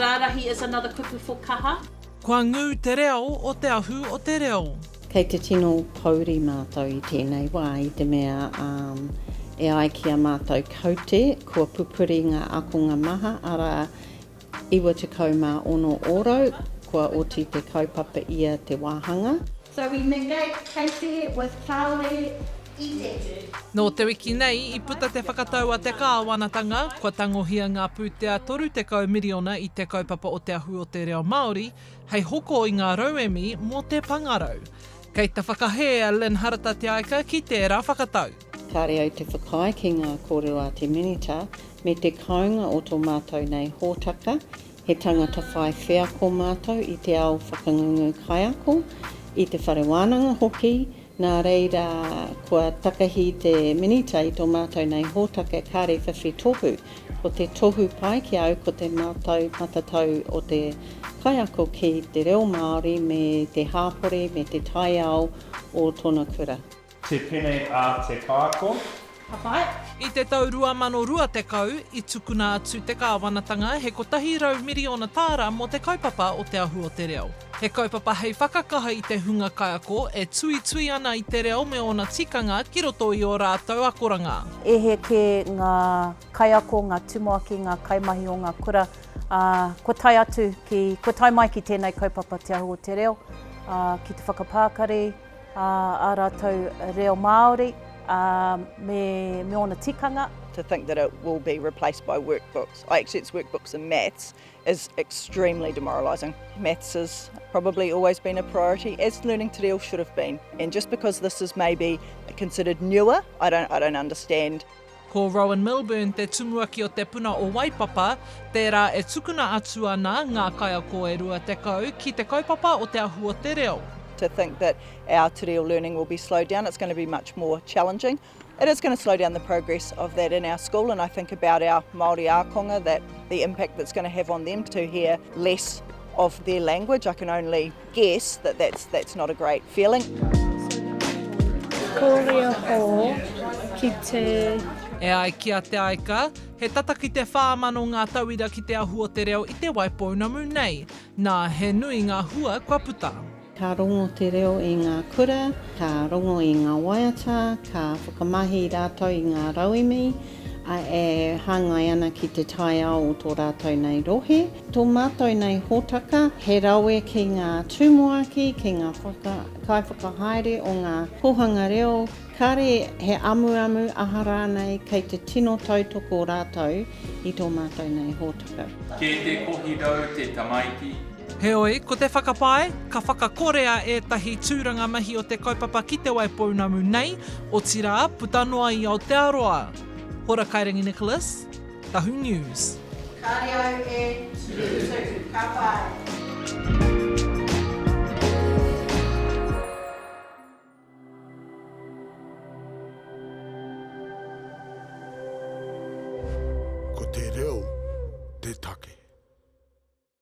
Rarahi is another kupu for kaha. Kua ngū te reo o Te Ahu o te Reo. Kei te tino pouri mātou i tēnei wā i te mea e ai ki a mātou kaute kua pupuri ngā akonga maha arā 96 ōrau kua oti te kaupapa ia te wāhanga. So we negate kaute with kāore i te. Nō te wiki nei i puta te whakatau a te kāwanatanga, kua tangohia ngā pūtea 30 miriona i te kaupapa o Te Ahu o te Reo Māori hei hoko i ngā rauemi mō te pangarau. Kei te whakahē a Lynne Harata Te Aika ki tērā whakatau. Kāre au te whakaae ki ngā kōrero a te Minita me te kounga o tō mātou nei hōtaka, he tangata whai wheako mātou i te ao whakangungu kaiako, i te whare wānanga hoki, Nā reira, kua takahi te Minita i tō mātou nei hōtaka kāre whiwhi tohu. Ko te tohu pai ki a au ko te mātau matatau o te kaiako ki te reo Māori me te hāpori me te taiao o tōna kura. Te pene a te kaiako. Ka pai. I te tau 2020, i tukuna atu te kāwanatanga he 100 miriona tāra mō te kaupapa o Te Ahu o te Reo. He kaupapa hei whakakaha i te hunga kaiako e tuitui ana i te reo me ōna tikanga ki roto i ō rātou akoranga. E hē kē ngā kaiako, ngā tumuaki, ngā kaimahi o ngā kura, ā, kua tae atu ki, kua tae mai ki tēnei kaupapa Te Ahu o te Reo, ā, ki te whakapākari, ā, ā rātou reo Māori, ā, me, me ōna tikanga. To think that it will be replaced by workbooks, actually it's workbooks and maths, is extremely demoralising. Maths has probably always been a priority, as learning te reo should have been. And just because this is maybe considered newer, I don't, I don't understand. Ko Rowan Milburn te tumuaki o te puna o Waipapa, tērā e tukuna atu ana ngā kaiako e 20 ki te kaupapa o Te Ahu o te Reo. To think that our te reo learning will be slowed down, it's going to be much more challenging. It is going to slow down the progress of that in our school and I think about our Māori ākonga, that the impact that's going to have on them to hear less of their language. I can only guess that that's, that's not a great feeling. Korea hō ki te. E ai ki a Te Aika, he tata ki te 4,000 ngā tauira ki Te Ahu o te Reo i Te Waipounamu nei. Nā, he nui ngā hua kua puta. Ka rongo te reo i ngā kura, ka rongo i ngā waiata, ka whakamahi rātou i ngā rauemi e hāngai ana ki te taiao o tō rātou nei rohe. Tō mātou nei hōtaka, he rawe ki ngā tumuaki, ki ngā kaiwhakahaere o ngā kōhanga reo, kāre he amuamu aha rānei kei te tino tautoko rātou i tō mātou nei hōtaka. Kē te kohi rau te tamaiti. Heoi, ko te whakapae, ka whakakorea ētahi tūranga mahi o te kaupapa ki Te Waipounamu nei, otirā, puta noa i Aotearoa. Hora Kairangi Nicholas, Tahu News. Kāre au e tū. Ka pai.